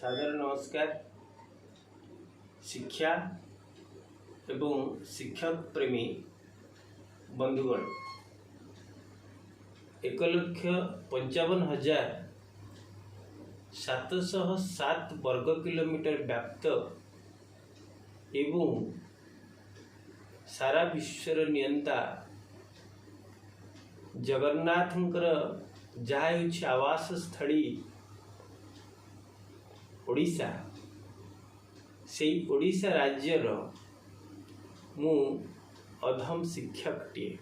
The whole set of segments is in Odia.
ସାଦର ନମସ୍କାର। ଶିକ୍ଷା ଏବଂ ଶିକ୍ଷକ ପ୍ରେମୀ ବନ୍ଧୁଗଣ, 1,55,707 ବର୍ଗ କିଲୋମିଟର ବ୍ୟାପ୍ତ ଏବଂ ସାରା ବିଶ୍ୱର ନିୟନ୍ତା ଜଗନ୍ନାଥଙ୍କର ଯାହା ହେଉଛି ଆବାସସ୍ଥଳୀ ଓଡ଼ିଶା, ସେଇ ଓଡ଼ିଶା ରାଜ୍ୟର ମୁଁ ଅଧମ ଶିକ୍ଷକଟିଏ।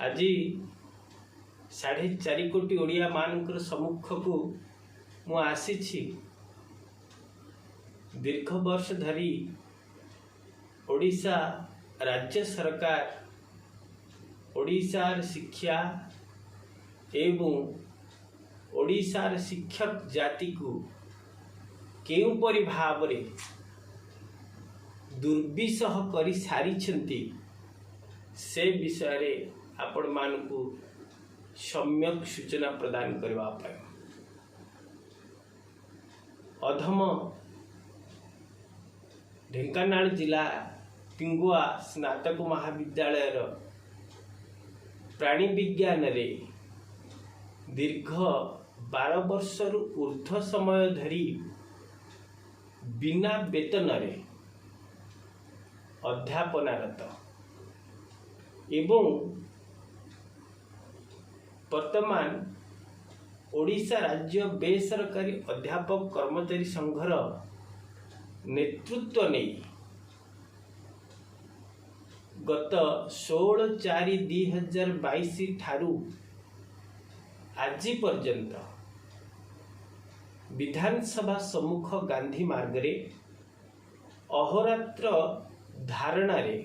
ଆଜି 4.5 କୋଟି ଓଡ଼ିଆମାନଙ୍କର ସମ୍ମୁଖକୁ ମୁଁ ଆସିଛି। ଦୀର୍ଘ ବର୍ଷ ଧରି ଓଡ଼ିଶା ରାଜ୍ୟ ସରକାର ଓଡ଼ିଶାର ଶିକ୍ଷା ଏବଂ ଓଡ଼ିଶାର ଶିକ୍ଷକ ଜାତିକୁ କେଉଁପରି ଭାବରେ ଦୁର୍ବିସହ କରିସାରିଛନ୍ତି, ସେ ବିଷୟରେ ଆପଣମାନଙ୍କୁ ସମ୍ୟକ ସୂଚନା ପ୍ରଦାନ କରିବା ପାଇଁ। ଅଧମ ଢେଙ୍କାନାଳ ଜିଲ୍ଲା ପିଙ୍ଗୁଆ ସ୍ନାତକ ମହାବିଦ୍ୟାଳୟର ପ୍ରାଣୀ ବିଜ୍ଞାନରେ ଦୀର୍ଘ 12 ବର୍ଷରୁ ଉର୍ଦ୍ଧ୍ୱ ସମୟ ଧରି ବିନା ବେତନରେ ଅଧ୍ୟାପନାରତ ଏବଂ ବର୍ତ୍ତମାନ ଓଡ଼ିଶା ରାଜ୍ୟ ବେସରକାରୀ ଅଧ୍ୟାପକ କର୍ମଚାରୀ ସଂଘର ନେତୃତ୍ୱ ନେଇ ଗତ 16/4/2022 ଠାରୁ ଆଜି ପର୍ଯ୍ୟନ୍ତ ବିଧାନସଭା ସମ୍ମୁଖ ଗାନ୍ଧୀ ମାର୍ଗରେ ଅହୋରାତ୍ର ଧାରଣାରେ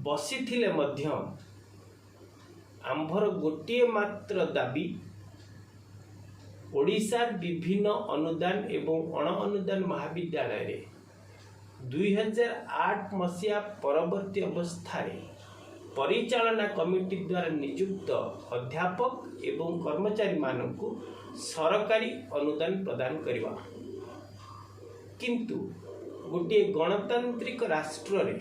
ବସିଥିଲେ ମଧ୍ୟ ଆମ୍ଭର ଗୋଟିଏ ମାତ୍ର ଦାବି, ଓଡ଼ିଶାର ବିଭିନ୍ନ ଅନୁଦାନ ଏବଂ ଅଣ ଅନୁଦାନ ମହାବିଦ୍ୟାଳୟରେ 2008 ମସିହା ପରବର୍ତ୍ତୀ ଅବସ୍ଥାରେ ପରିଚାଳନା କମିଟି ଦ୍ୱାରା ନିଯୁକ୍ତ ଅଧ୍ୟାପକ ଏବଂ କର୍ମଚାରୀମାନଙ୍କୁ ସରକାରୀ ଅନୁଦାନ ପ୍ରଦାନ କରିବା। କିନ୍ତୁ ଗୋଟିଏ ଗଣତାନ୍ତ୍ରିକ ରାଷ୍ଟ୍ରରେ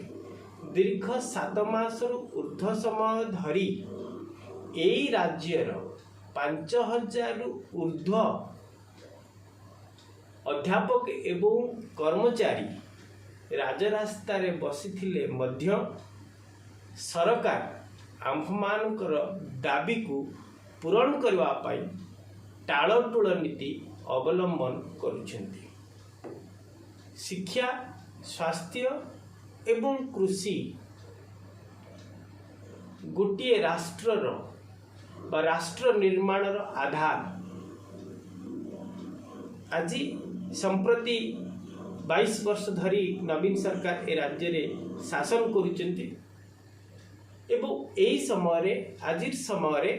ଦୀର୍ଘ 7 ମାସରୁ ଉର୍ଦ୍ଧ୍ୱ ସମୟ ଧରି ଏଇ ରାଜ୍ୟର 5000ରୁ ଉର୍ଦ୍ଧ୍ୱ ଅଧ୍ୟାପକ ଏବଂ କର୍ମଚାରୀ ରାଜରାସ୍ତାରେ ବସିଥିଲେ ମଧ୍ୟ ସରକାର ଆମ୍ଭମାନଙ୍କର ଦାବିକୁ ପୂରଣ କରିବା ପାଇଁ ଟାଳଟୁଳ ନୀତି ଅବଲମ୍ବନ କରୁଛନ୍ତି। ଶିକ୍ଷା, ସ୍ୱାସ୍ଥ୍ୟ ଏବଂ କୃଷି ଗୋଟିଏ ରାଷ୍ଟ୍ରର ବା ରାଷ୍ଟ୍ର ନିର୍ମାଣର ଆଧାର। ଆଜି ସମ୍ପ୍ରତି 22 ବର୍ଷ ଧରି ନବୀନ ସରକାର ଏ ରାଜ୍ୟରେ ଶାସନ କରୁଛନ୍ତି ଏବଂ ଏହି ସମୟରେ, ଆଜିର ସମୟରେ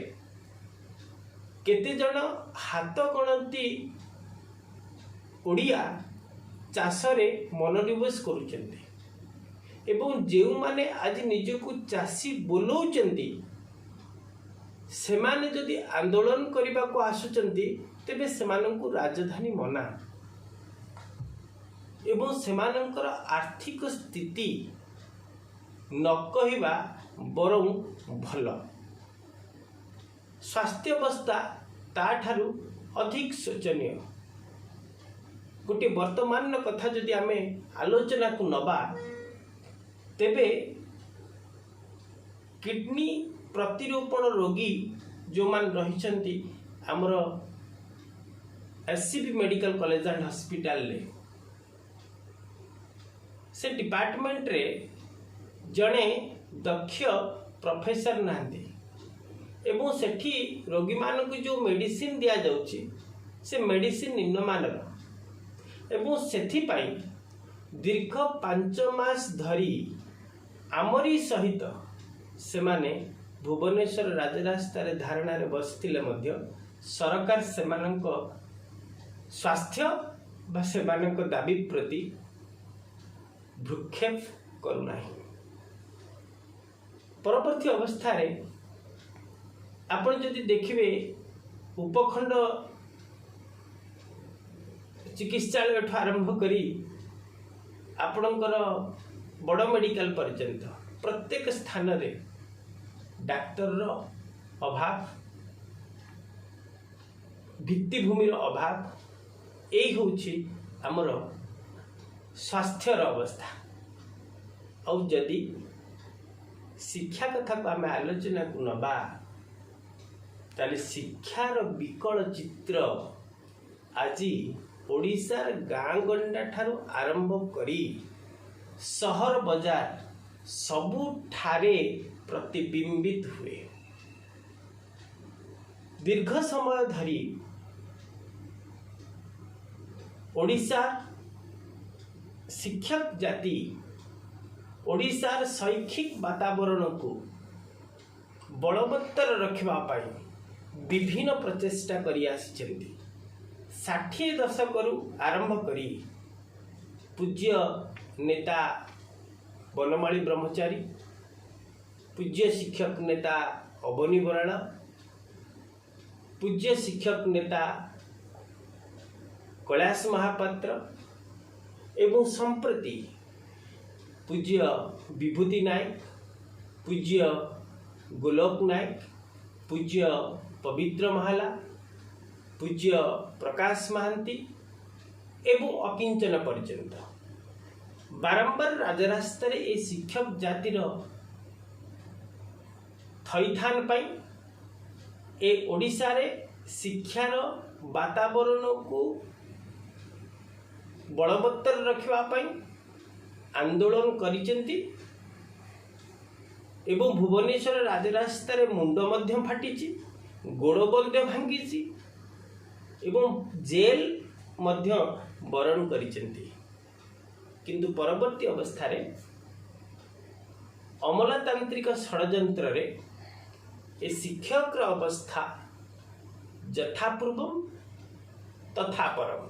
କେତେଜଣ ହାତ ଗଣତି ଓଡ଼ିଆ ଚାଷରେ ମନୋନିବେଶ କରୁଛନ୍ତି ଏବଂ ଯେଉଁମାନେ ଆଜି ନିଜକୁ ଚାଷୀ ବୋଲଉଛନ୍ତି, ସେମାନେ ଯଦି ଆନ୍ଦୋଳନ କରିବାକୁ ଆସୁଛନ୍ତି, ତେବେ ସେମାନଙ୍କୁ ରାଜଧାନୀ ମନା ଏବଂ ସେମାନଙ୍କର ଆର୍ଥିକ ସ୍ଥିତି ନ କହିବା ବରଂ ଭଲ। ସ୍ୱାସ୍ଥ୍ୟ ଅବସ୍ଥା ତାଠାରୁ ଅଧିକ ଶୋଚନୀୟ। ଗୋଟିଏ ବର୍ତ୍ତମାନର କଥା ଯଦି ଆମେ ଆଲୋଚନାକୁ ନେବା, ତେବେ କିଡ଼ନୀ ପ୍ରତିରୋପଣ ରୋଗୀ ଯେଉଁମାନେ ରହିଛନ୍ତି ଆମର S C B medical college and ହସ୍ପିଟାଲରେ, ସେ ଡିପାର୍ଟମେଣ୍ଟରେ ଜଣେ ଦକ୍ଷ ପ୍ରଫେସର ନାହାନ୍ତି ଏବଂ ସେଠି ରୋଗୀମାନଙ୍କୁ ଯେଉଁ ମେଡ଼ିସିନ ଦିଆଯାଉଛି, ସେ ମେଡ଼ିସିନ ନିମ୍ନମାନର ଏବଂ ସେଥିପାଇଁ ଦୀର୍ଘ 5 ମାସ ଧରି ଆମରି ସହିତ ସେମାନେ ଭୁବନେଶ୍ୱର ରାଜରାସ୍ତାରେ ଧାରଣାରେ ବସିଥିଲେ ମଧ୍ୟ ସରକାର ସେମାନଙ୍କ ସ୍ୱାସ୍ଥ୍ୟ ବା ସେମାନଙ୍କ ଦାବି ପ୍ରତି ଭ୍ରୂକ୍ଷେପ କରୁନାହିଁ। ପରବର୍ତ୍ତୀ ଅବସ୍ଥାରେ ଆପଣ ଯଦି ଦେଖିବେ, ଉପଖଣ୍ଡ ଚିକିତ୍ସାଳୟଠୁ ଆରମ୍ଭ କରି ଆପଣଙ୍କର ବଡ଼ ମେଡ଼ିକାଲ ପର୍ଯ୍ୟନ୍ତ ପ୍ରତ୍ୟେକ ସ୍ଥାନରେ ଡାକ୍ତରର ଅଭାବ, ଭିତ୍ତିଭୂମିର ଅଭାବ। ଏଇ ହେଉଛି ଆମର ସ୍ୱାସ୍ଥ୍ୟର ଅବସ୍ଥା। ଆଉ ଯଦି ଶିକ୍ଷା କଥାକୁ ଆମେ ଆଲୋଚନାକୁ ନେବା, ତାହେଲେ ଶିକ୍ଷାର ବିକଳ ଚିତ୍ର ଆଜି ଓଡ଼ିଶାର ଗାଁ ଗଣ୍ଡା ଠାରୁ ଆରମ୍ଭ କରି ସହର ବଜାର ସବୁଠାରେ ପ୍ରତିବିମ୍ବିତ ହୁଏ। ଦୀର୍ଘ ସମୟ ଧରି ଓଡ଼ିଶା ଶିକ୍ଷକ ଜାତି ଓଡ଼ିଶାର ଶୈକ୍ଷିକ ବାତାବରଣକୁ ବଳବତ୍ତର ରଖିବା ପାଇଁ ବିଭିନ୍ନ ପ୍ରଚେଷ୍ଟା କରି ଆସିଛନ୍ତି। 60 ଦଶକରୁ ଆରମ୍ଭ କରି ପୂଜ୍ୟ ନେତା ବନମାଳୀ ବ୍ରହ୍ମଚାରୀ, ପୂଜ୍ୟ ଶିକ୍ଷକ ନେତା ଅବନୀ ବରାଳ, ପୂଜ୍ୟ ଶିକ୍ଷକ ନେତା କୈଳାସ ମହାପାତ୍ର ଏବଂ ସମ୍ପ୍ରତି ପୂଜ୍ୟ ବିଭୂତି ନାୟକ, ପୂଜ୍ୟ ଗୋଲକ ନାୟକ, ପୂଜ୍ୟ ପବିତ୍ର ମହାଲା, ପୂଜ୍ୟ ପ୍ରକାଶ ମହାନ୍ତି ଏବଂ ଅକିଞ୍ଚନ ପର୍ଯ୍ୟନ୍ତ ବାରମ୍ବାର ରାଜରାସ୍ତାରେ ଏ ଶିକ୍ଷକ ଜାତିର ଥଇଥାନ ପାଇଁ, ଏ ଓଡ଼ିଶାରେ ଶିକ୍ଷାର ବାତାବରଣକୁ ବଳବତ୍ତର ରଖିବା ପାଇଁ ଆନ୍ଦୋଳନ କରିଛନ୍ତି ଏବଂ ଭୁବନେଶ୍ୱର ରାଜରାସ୍ତାରେ ମୁଣ୍ଡ ମଧ୍ୟ ଫାଟିଛି, ଗୋଡ଼ ମଧ୍ୟ ଭାଙ୍ଗିଛି ଏବଂ ଜେଲ୍ ମଧ୍ୟ ବରଣ କରିଛନ୍ତି। କିନ୍ତୁ ପରବର୍ତ୍ତୀ ଅବସ୍ଥାରେ ଅମଲାତାନ୍ତ୍ରିକ ଷଡ଼ଯନ୍ତ୍ରରେ ଏ ଶିକ୍ଷକର ଅବସ୍ଥା ଯଥାପୂର୍ବಂ ତଥା ପରମ।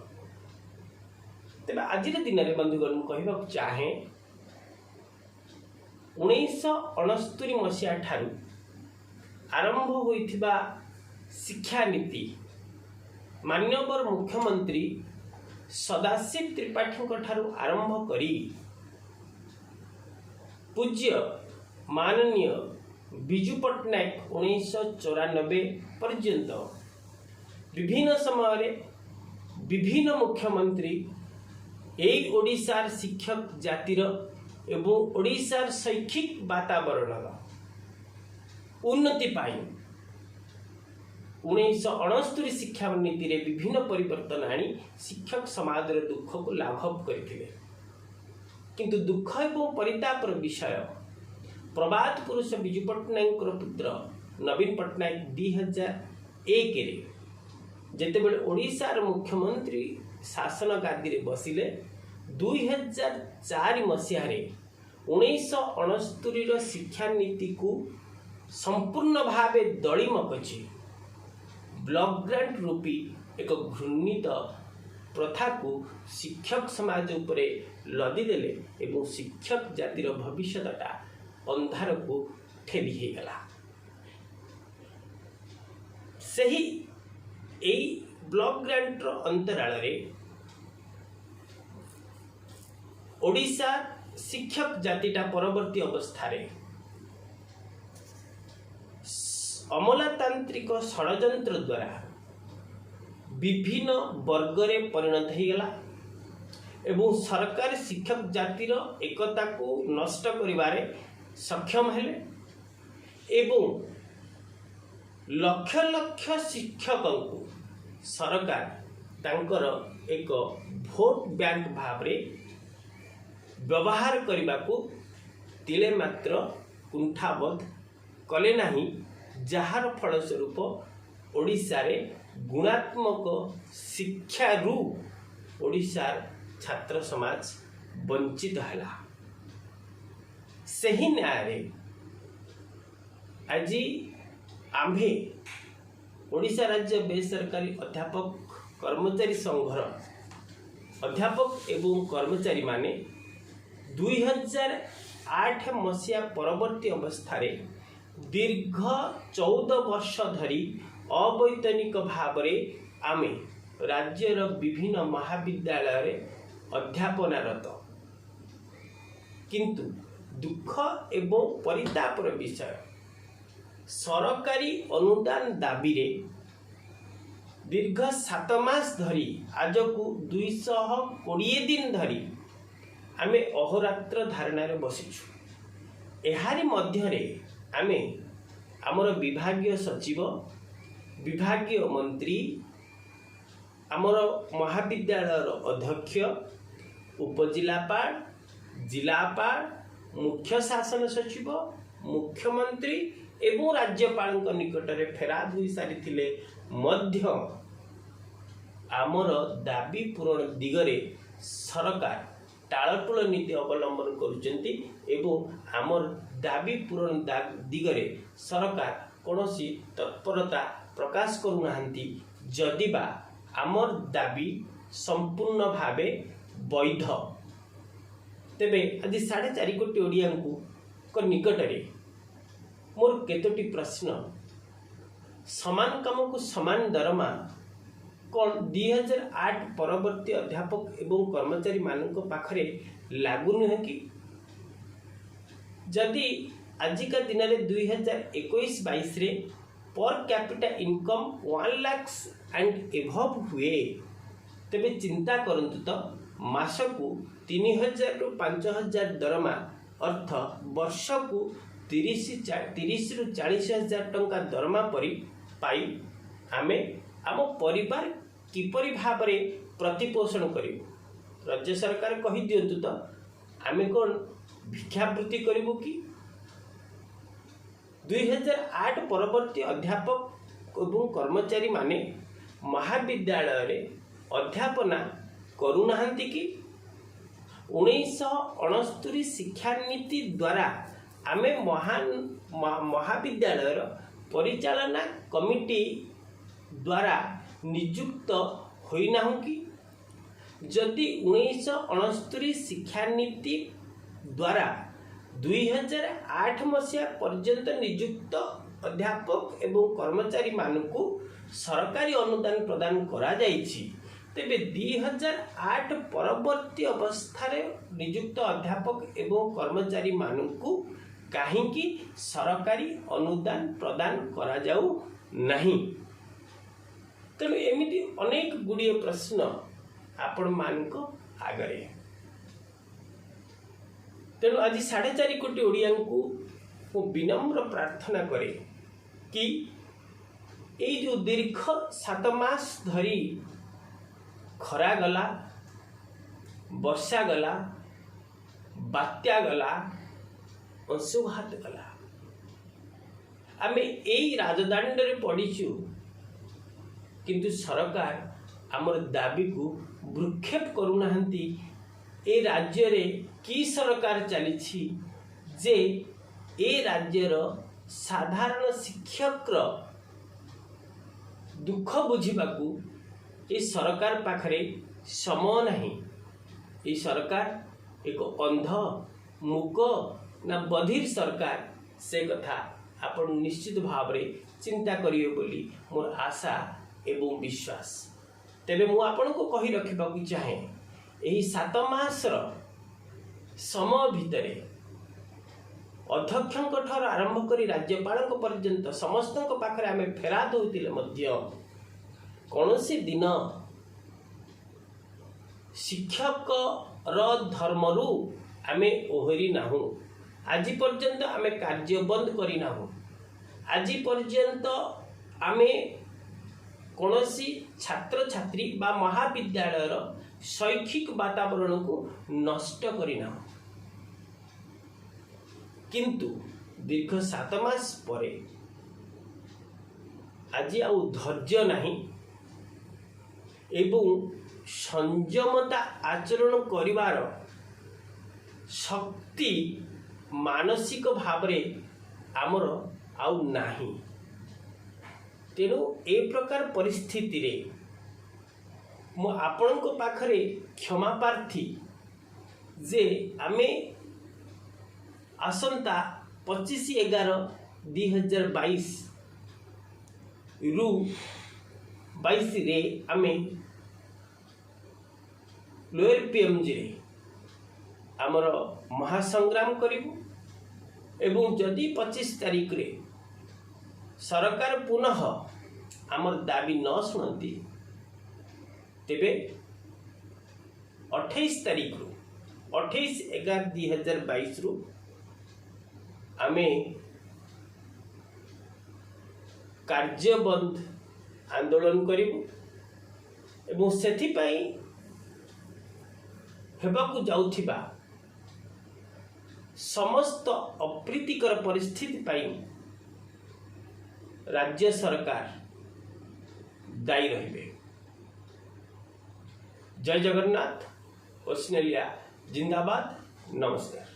ତେବେ ଆଜିର ଦିନରେ ବନ୍ଧୁଗଣ, ମୁଁ କହିବାକୁ ଚାହେଁ, 1969 ମସିହା ଠାରୁ ଆରମ୍ଭ ହୋଇଥିବା ଶିକ୍ଷାନୀତି ମାନ୍ୟବର ମୁଖ୍ୟମନ୍ତ୍ରୀ ସଦାଶିବ ତ୍ରିପାଠୀଙ୍କ ଠାରୁ ଆରମ୍ଭ କରି ପୂଜ୍ୟ ମାନନୀୟ ବିଜୁ ପଟ୍ଟନାୟକ 1994 ପର୍ଯ୍ୟନ୍ତ ବିଭିନ୍ନ ସମୟରେ ବିଭିନ୍ନ ମୁଖ୍ୟମନ୍ତ୍ରୀ ଏଇ ଓଡ଼ିଶାର ଶିକ୍ଷକ ଜାତିର ଏବଂ ଓଡ଼ିଶାର ଶୈକ୍ଷିକ ବାତାବରଣର ଉନ୍ନତି ପାଇଁ 1969 ଶିକ୍ଷାନୀତିରେ ବିଭିନ୍ନ ପରିବର୍ତ୍ତନ ଆଣି ଶିକ୍ଷକ ସମାଜର ଦୁଃଖକୁ ଲାଘବ କରିଥିଲେ। କିନ୍ତୁ ଦୁଃଖ ଏବଂ ପରିତାପର ବିଷୟ, ପ୍ରବାଦ ପୁରୁଷ ବିଜୁ ପଟ୍ଟନାୟକଙ୍କର ପୁତ୍ର ନବୀନ ପଟ୍ଟନାୟକ 2001ରେ ଯେତେବେଳେ ଓଡ଼ିଶାର ମୁଖ୍ୟମନ୍ତ୍ରୀ ଶାସନ ଗାଦିରେ ବସିଲେ, 2004 ମସିହାରେ 1969ର ଶିକ୍ଷାନୀତିକୁ ସମ୍ପୂର୍ଣ୍ଣ ଭାବେ ଦଳିମକଚି ବ୍ଲକ ଗ୍ରାଣ୍ଟ ରୂପୀ ଏକ ଘୃଣିତ ପ୍ରଥାକୁ ଶିକ୍ଷକ ସମାଜ ଉପରେ ଲଦିଦେଲେ ଏବଂ ଶିକ୍ଷକ ଜାତିର ଭବିଷ୍ୟତଟା ଅନ୍ଧାରକୁ ଠେଲି ହେଇଗଲା। ସେହି ଏଇ ବ୍ଲକ ଗ୍ରାଣ୍ଟର ଅନ୍ତରାଳରେ ଓଡ଼ିଶା ଶିକ୍ଷକ ଜାତିଟା ପରବର୍ତ୍ତୀ ଅବସ୍ଥାରେ ଅମଲାତାନ୍ତ୍ରିକ ଷଡ଼ଯନ୍ତ୍ର ଦ୍ୱାରା ବିଭିନ୍ନ ବର୍ଗରେ ପରିଣତ ହେଇଗଲା ଏବଂ ସରକାର ଶିକ୍ଷକ ଜାତିର ଏକତାକୁ ନଷ୍ଟ କରିବାରେ ସକ୍ଷମ ହେଲେ ଏବଂ ଲକ୍ଷ ଲକ୍ଷ ଶିକ୍ଷକଙ୍କୁ ସରକାର ତାଙ୍କର ଏକ ଭୋଟ ବ୍ୟାଙ୍କ ଭାବରେ ବ୍ୟବହାର କରିବାକୁ ତିଳେ ମାତ୍ର କୁଣ୍ଠାବୋଧ କଲେ ନାହିଁ, ଯାହାର ଫଳସ୍ୱରୂପ ଓଡ଼ିଶାରେ ଗୁଣାତ୍ମକ ଶିକ୍ଷାରୁ ଓଡ଼ିଶାର ଛାତ୍ର ସମାଜ ବଞ୍ଚିତ ହେଲା। ସେହି ନ୍ୟାୟରେ ଆଜି ଆମ୍ଭେ ଓଡ଼ିଶା ରାଜ୍ୟ ବେସରକାରୀ ଅଧ୍ୟାପକ କର୍ମଚାରୀ ସଂଘର ଅଧ୍ୟାପକ ଏବଂ କର୍ମଚାରୀମାନେ 2008 ମସିହା ପରବର୍ତ୍ତୀ ଅବସ୍ଥାରେ ଦୀର୍ଘ 14 ବର୍ଷ ଧରି ଅବୈତନିକ ଭାବରେ ଆମେ ରାଜ୍ୟର ବିଭିନ୍ନ ମହାବିଦ୍ୟାଳୟରେ ଅଧ୍ୟାପନାରତ। କିନ୍ତୁ ଦୁଃଖ ଏବଂ ପରିତାପର ବିଷୟ, ସରକାରୀ ଅନୁଦାନ ଦାବିରେ ଦୀର୍ଘ 7 ମାସ ଧରି, ଆଜକୁ 220 ଦିନ ଧରି ଆମେ ଅହୋରାତ୍ର ଧାରଣାରେ ବସିଛୁ। ଏହାରି ମଧ୍ୟରେ ଆମେ ଆମର ବିଭାଗୀୟ ସଚିବ, ବିଭାଗୀୟ ମନ୍ତ୍ରୀ, ଆମର ମହାବିଦ୍ୟାଳୟର ଅଧ୍ୟକ୍ଷ, ଉପଜିଲ୍ଲାପାଳ, ଜିଲ୍ଲାପାଳ, ମୁଖ୍ୟ ଶାସନ ସଚିବ, ମୁଖ୍ୟମନ୍ତ୍ରୀ ଏବଂ ରାଜ୍ୟପାଳଙ୍କ ନିକଟରେ ଫେରାଦ ହୋଇସାରିଥିଲେ ମଧ୍ୟ ଆମର ଦାବି ପୂରଣ ଦିଗରେ ସରକାର ଟାଳଟୁଳ ନୀତି ଅବଲମ୍ବନ କରୁଛନ୍ତି ଏବଂ ଆମର ଦାବି ପୂରଣ ଦିଗରେ ସରକାର କୌଣସି ତତ୍ପରତା ପ୍ରକାଶ କରୁନାହାନ୍ତି, ଯଦି ବା ଆମର ଦାବି ସମ୍ପୂର୍ଣ୍ଣ ଭାବେ ବୈଧ। ତେବେ ଆଜି 4.5 କୋଟି ଓଡ଼ିଆଙ୍କ ନିକଟରେ ମୋର କେତୋଟି ପ୍ରଶ୍ନ। ସମାନ କାମକୁ ସମାନ ଦରମା କ'ଣ 2008 ପରବର୍ତ୍ତୀ ଅଧ୍ୟାପକ ଏବଂ କର୍ମଚାରୀମାନଙ୍କ ପାଖରେ ଲାଗୁ ନୁହେଁ କି? ଯଦି ଆଜିକା ଦିନରେ 2021-22ରେ per capita income 1 lakhs and above ହୁଏ, ତେବେ ଚିନ୍ତା କରନ୍ତୁ ତ, ମାସକୁ 3000ରୁ 5000 ଦରମା, ଅର୍ଥ ବର୍ଷକୁ 30ରୁ 40 ହଜାର ଟଙ୍କା ଦରମା ପରି ପାଇ ଆମେ ଆମ ପରିବାର କିପରି ଭାବରେ ପ୍ରତିପୋଷଣ କରିବୁ? ରାଜ୍ୟ ସରକାର କହିଦିଅନ୍ତୁ ତ, ଆମେ କ'ଣ ଭିକ୍ଷାବୃତ୍ତି କରିବୁ କି? 2008 ପରବର୍ତ୍ତୀ ଅଧ୍ୟାପକ ଏବଂ କର୍ମଚାରୀମାନେ ମହାବିଦ୍ୟାଳୟରେ ଅଧ୍ୟାପନା କରୁନାହାନ୍ତି କି? 1969 ଶିକ୍ଷାନୀତି ଦ୍ୱାରା ଆମେ ମହାବିଦ୍ୟାଳୟର ପରିଚାଳନା କମିଟି ଦ୍ୱାରା ନିଯୁକ୍ତ ହୋଇନାହୁଁ କି? ଯଦି 1969 ଶିକ୍ଷାନୀତି ଦ୍ୱାରା 2008 ମସିହା ପର୍ଯ୍ୟନ୍ତ ନିଯୁକ୍ତ ଅଧ୍ୟାପକ ଏବଂ କର୍ମଚାରୀମାନଙ୍କୁ ସରକାରୀ ଅନୁଦାନ ପ୍ରଦାନ କରାଯାଇଛି, ତେବେ 2008 ପରବର୍ତ୍ତୀ ଅବସ୍ଥାରେ ନିଯୁକ୍ତ ଅଧ୍ୟାପକ ଏବଂ କର୍ମଚାରୀମାନଙ୍କୁ କାହିଁକି ସରକାରୀ ଅନୁଦାନ ପ୍ରଦାନ କରାଯାଉ ନାହିଁ? ତେଣୁ ଏମିତି ଅନେକ ଗୁଡ଼ିଏ ପ୍ରଶ୍ନ ଆପଣମାନଙ୍କ ଆଗରେ। ତେଣୁ ଆଜି 4.5 କୋଟି ଓଡ଼ିଆଙ୍କୁ ମୁଁ ବିନମ୍ର ପ୍ରାର୍ଥନା କରେ କି ଏଇ ଯେଉଁ ଦୀର୍ଘ 7 ମାସ ଧରି ଖରା ଗଲା, ବର୍ଷା ଗଲା, ବାତ୍ୟା ଗଲା, ଅଂଶୁଘାତ ଗଲା, ଆମେ ଏଇ ରାଜଦାଣ୍ଡରେ ପଡ଼ିଛୁ, କିନ୍ତୁ ସରକାର ଆମର ଦାବିକୁ ଭ୍ରୂକ୍ଷେପ କରୁନାହାନ୍ତି। ଏ ରାଜ୍ୟରେ କି ସରକାର ଚାଲିଛି ଯେ ଏ ରାଜ୍ୟର ସାଧାରଣ ଶିକ୍ଷକର ଦୁଃଖ ବୁଝିବାକୁ ଏ ସରକାର ପାଖରେ ସମୟ ନାହିଁ? ଏଇ ସରକାର ଏକ ଅନ୍ଧ, ମୂକ ନା ବଧିର ସରକାର, ସେ କଥା ଆପଣ ନିଶ୍ଚିତ ଭାବରେ ଚିନ୍ତା କରିବେ ବୋଲି ମୋର ଆଶା ଏବଂ ବିଶ୍ୱାସ। ତେବେ ମୁଁ ଆପଣଙ୍କୁ କହି ରଖିବାକୁ ଚାହେଁ, ଏହି 7 ମାସର ସମୟ ଭିତରେ ଅଧ୍ୟକ୍ଷଙ୍କ ଠାରୁ ଆରମ୍ଭ କରି ରାଜ୍ୟପାଳଙ୍କ ପର୍ଯ୍ୟନ୍ତ ସମସ୍ତଙ୍କ ପାଖରେ ଆମେ ଫେରାଦ ହୋଇଥିଲେ ମଧ୍ୟ କୌଣସି ଦିନ ଶିକ୍ଷକର ଧର୍ମରୁ ଆମେ ଓହରି ନାହୁଁ। ଆଜି ପର୍ଯ୍ୟନ୍ତ ଆମେ କାର୍ଯ୍ୟ ବନ୍ଦ କରିନାହୁଁ। ଆଜି ପର୍ଯ୍ୟନ୍ତ ଆମେ କୌଣସି ଛାତ୍ରଛାତ୍ରୀ ବା ମହାବିଦ୍ୟାଳୟର ଶୈକ୍ଷିକ ବାତାବରଣକୁ ନଷ୍ଟ କରିନାହୁଁ। କିନ୍ତୁ ଦୀର୍ଘ 7 ମାସ ପରେ ଆଜି ଆଉ ଧୈର୍ଯ୍ୟ ନାହିଁ ଏବଂ ସଂଯମତା ଆଚରଣ କରିବାର ଶକ୍ତି ମାନସିକ ଭାବରେ ଆମର ଆଉ ନାହିଁ। ତେଣୁ ଏ ପ୍ରକାର ପରିସ୍ଥିତିରେ ମୁଁ ଆପଣଙ୍କ ପାଖରେ କ୍ଷମା ପ୍ରାର୍ଥୀ ଯେ ଆମେ ଆସନ୍ତା 25/11/2022ରୁ 22ରେ ଆମେ ଲୋୟର ପିଏମ୍ଜିରେ ଆମର ମହାସଂଗ୍ରାମ କରିବୁ ଏବଂ ଯଦି 25 ତାରିଖରେ ସରକାର ପୁନଃ ଆମର ଦାବି ନ ଶୁଣନ୍ତି, ତେବେ 28 ତାରିଖରୁ, 28/11/2022ରୁ ଆମେ କାର୍ଯ୍ୟବନ୍ଦ ଆନ୍ଦୋଳନ କରିବୁ ଏବଂ ସେଥିପାଇଁ ହେବାକୁ ଯାଉଥିବା ସମସ୍ତ ଅପ୍ରୀତିକର ପରିସ୍ଥିତି ପାଇଁ ରାଜ୍ୟ ସରକାର ଦାୟୀ ରହିବେ। ଜୟ ଜଗନ୍ନାଥ। ଓସ୍ନେଲିଆ ଜିନ୍ଦାବାଦ। ନମସ୍କାର।